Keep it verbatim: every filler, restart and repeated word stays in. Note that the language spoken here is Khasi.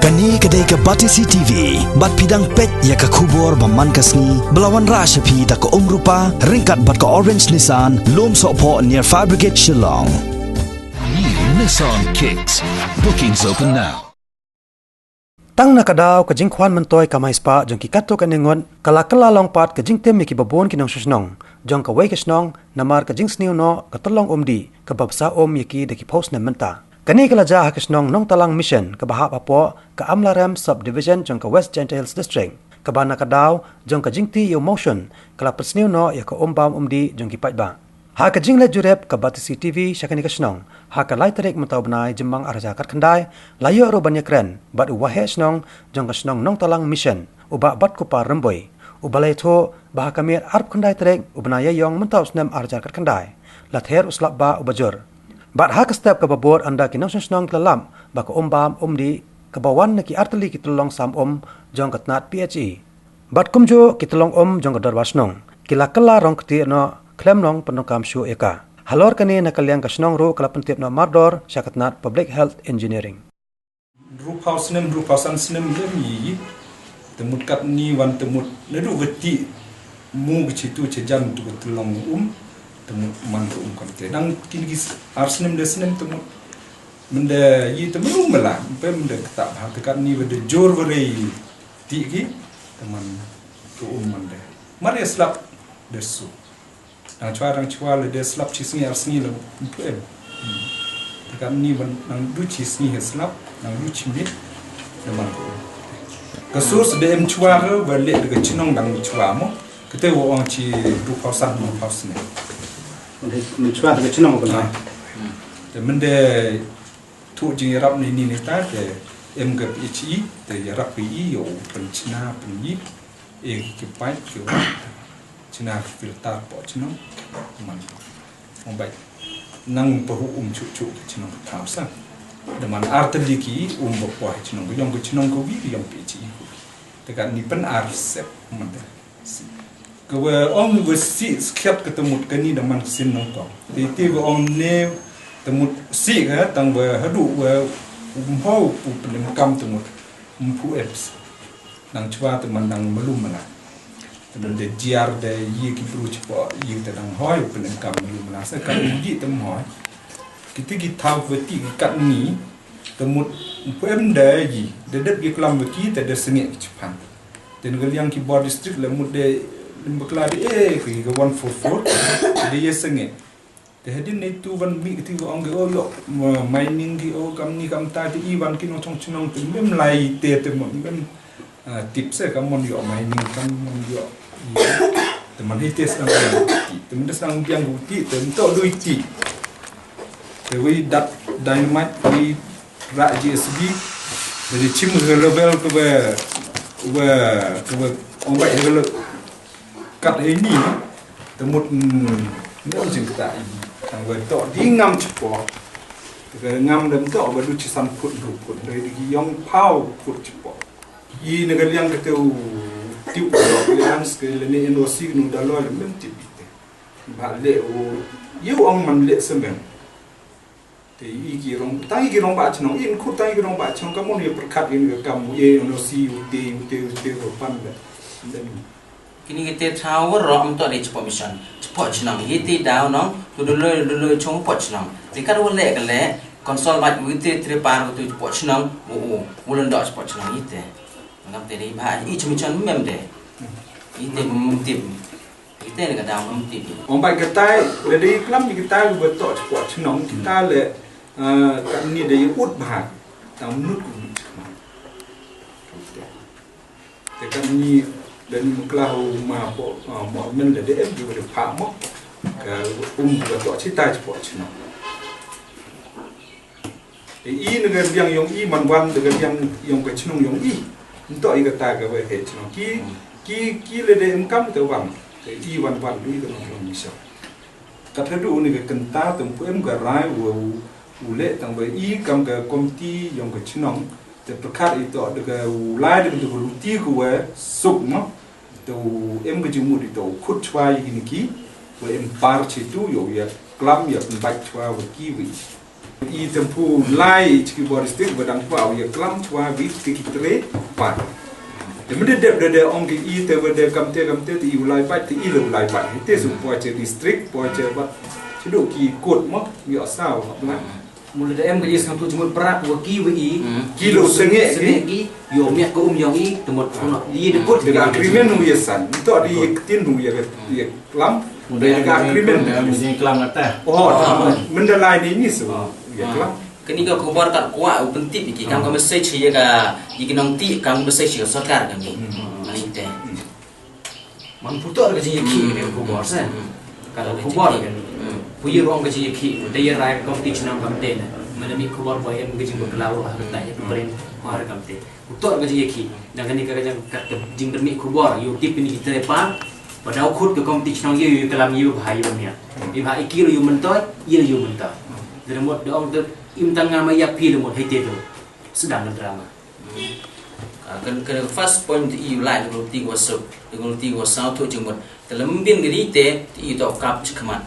Kane ka dei ka Batesi T V, bad phi dang peit ïa ka khubor ba man ka sngi, ba la wanrah sha phi da ka Umrupa, ryngkat bad ka Orange Nissan, Lumsohphoh near Fire Brigade Shillong. New Nissan Kicks. Bookings open now. Tang na ka daw ka jingkhwan myntoi kamai spah jong ki katto katne ngut, ka la kylla long pat ka jingtim ïa ki babun ki nongshong shnong jong kawei ka shnong, namar ka jingsniew noh ka tyllong umdih kaba bsa um ïa ki da ki phew snem mynta. Kane ka la jia ha ka shnong Nongtalang Mission kaba hap hapoh ka Amlarem Subdivision jong ka West Jaintia Hills District, kaba na ka daw jong ka jingtih ïa u mawshun ka la pynsniew noh ïa ka um bam um dih jong ki paidbah. Ha ka jingleit jurip ka Batesi T V sha kane ka shnong, ha ka lai tarik mynta u bnai Jymmang ar hajar khatkhyndai, la ïoh ruh ban ïakren bad u waheh shnong jong ka shnong Nongtalang Mission, u Bah Batkupa Rymbui, uba la ïathuh ba ha ka miet arphew khyndai tarik u bnai Ïaïong mynta u snem ar hajar khatkhyndai, la ther u slap bah uba jur. Bad ha ka step kaba bud, ynda ki nongshong shnong ki la lap ba ka um bam um dih kaba wan na ki artylli ki tyllong sam um jong ka tnat P H E bad kumjuh ki tyllong um jong ka dorbar shnong, ki la kylla rong ktieh noh khlem long pyndonkam shuh ïa ka. Halor kane, na ka liang ka shnong ruh ka la pyntip noh mardor sha ka tnat Public Health Engineering. Hynriewphew snem, hynriewphew san snem lem ïa i. Te mut katne wan te mut naduh ka tih mu ka chitu cha jan tu ka tyllong um. Te mut man ka um kam te dang kin ki ar snem de snem te mut. Mynde i te mut um mala, mynde kata bha te katne wa de jur wa rei tih ki. Te man ka um man de. Mar ïa slap de su. Dang chwa, dang chwa lada slap shi sngi ar sngi la ym pu em. Te katne ban nang du shi sngi ha slap, nang du shi miet, da man ko. Ka source da em chwa ka ba leh da ka chnong dang chwa mo. Kata wa ong shi hynriewphew san, hynriewphew snem. Mynde chwa da ka chnong ka ba. Te mynde thuh jingïarap ne ni ne ta te em ka P H E, te ïarap ka i ïa u pynchna pynï, e ki pipe ki wa. Chna ki filter poh chnong. Man. Ong bai. Nang pahu um chuh chuh ki chnong ka thaw sa. Da man artylli ki um ba poh chnong ka ïong ka chnong ka wi ka ïong P H E. Te katne pyn ar sep man te. Ka wa ong wa sih skhiat ka te mut kani da man ka sin nong tong. Te te wa ong ne te mut sih ka tang wa haduh wa um hau u pynlem kam te mut. Mpu eps. Nang chwa te man dang malum mana. Te man de jiar de yi ki bru chwa yi te dang hoi pynlem kam malum mana. Sa kam yi te mhoi. Kiti ki thaw wa ti ki katni. Te mut mpu em de yi. De dep ki klam wa ki te de sengek ki chpan. Te nga liang ki bor district le mut de lim bakla de eh ki ga one four four. De ye sengek. Te hadien ne tu wan mi kiti wa ong ki o ïoh mining ki o kam ni kam ta te i wan ki nongchong chnong te mem lai te te mon mem tip se kam mon ïoh mining kam mon ïoh. Te man hi te sang ti te man sang biang ku ti te to dui ti. Te wi dat dynamite wi ra G S B. Te chim ke level ke be ke be ong bai ke kat hei ni. Te mut neu jing kata i. Tang wa tok di ngam chipo. Te ngam dem tok wa du chi san put du put. Dei di yong pau put chipo. I na ka liang ka te u tiu u lok le ans ke le ne N O C nu da loi mem ti bi te. Ba le u yu ong man le semem. Te i ki rong tang i ki rong ba chnong in khut tang i ki rong ba chnong ka mon ye perkat in ka kam ye no si u te u te u te u pan le. Kini ki te thaw ro am to de chpo mission chpo chnong ye te daw nong tu dulu dulu chong po chnong. Te ka ro le ka le konsol ba u te tre par tu chpo chnong u u u len do chpo chnong ye te. Ngam te ni ba i chmi chan mem de. I te mem tip. I te ni ka dang mem tip. Ong bai ka tai le dei klam ni ka tai ba to chpo chnong kita le ka ni dei ut ba. Tang mut ku ni chma. Te ka ni le ni mukla ho ma po mo men le de em ju de pa mo. Ka um ba to chi tai chpo chnong. Te i na ka biang yong i man wan da ka biang yong ka chnong yong i. Nto i ka ta ka wei he chnong ki ki ki le de em kam te wan te i wan wan du i ka nong yong i sha. Ka thadu ni ka kenta te mpu em ka rai wa u le tang wei i kam ka komti yong ka chnong te perkat i to da ka u lai da ka tu ka luti ka wei suk mo. Te u em ka jingmut i to u khut chwa i kini ki wei em par chi tu yo ya klam ya pynbait chwa wa ki wei. I Thimphu lai chi ki bor district ba dang kwah u ïa klam chwa wi ki ki tre pa. Te mynta dep da da ong ki i te ba da kam te kam te te i u lai pat te i le u lai pat. Te su poi cha district poi cha ba. Chi do ki kot mo ïa sa wa pla. Mula da em ka jingïasngewthuh jingmut pra wa ki wa i. Ki lo sengeh ki. Sengeh ki. Yo miak ka um yong i temut kuno. Di de kot. Ka agreement u ïa san. Nto di ïa ktien u ïa ïa klam. Udah ka agreement. Mesti kelam kata. Oh, mynta lai ni ni su. Ïa klam. Kani ka khubor kat kwah u pyntip ïa ki kam ka message ïa ka ïa ki nongti kam ka message ïa ka sorkar kani. Mani te. Man putar ka jingïakhih ne khubor sa. Ka khubor kan. Pu ïa rong ka jingïakhih, da ïa rai ka komiti chnong kam te na. Mana mi khubor ba em ka jingbaklaw ha ka tai ka pren ha ka kam te. Putar ka jingïakhih. Na kani ka jang ka jingdermi khubor, ïa tip ni kita pa. Pada khut ka komiti chnong ïa ïa kalam ïa ba ïa ba mia. Ïa ba iki ïa mentoi, ïa ïa mentoi. Da mut da ong te im tang ngam ïa pi da mut hai te tu. Sedang drama. Kan kan first point i lai ngulti ko so, ngulti ko so tu jingmut. Dalam bin gari te i to kap chikmat.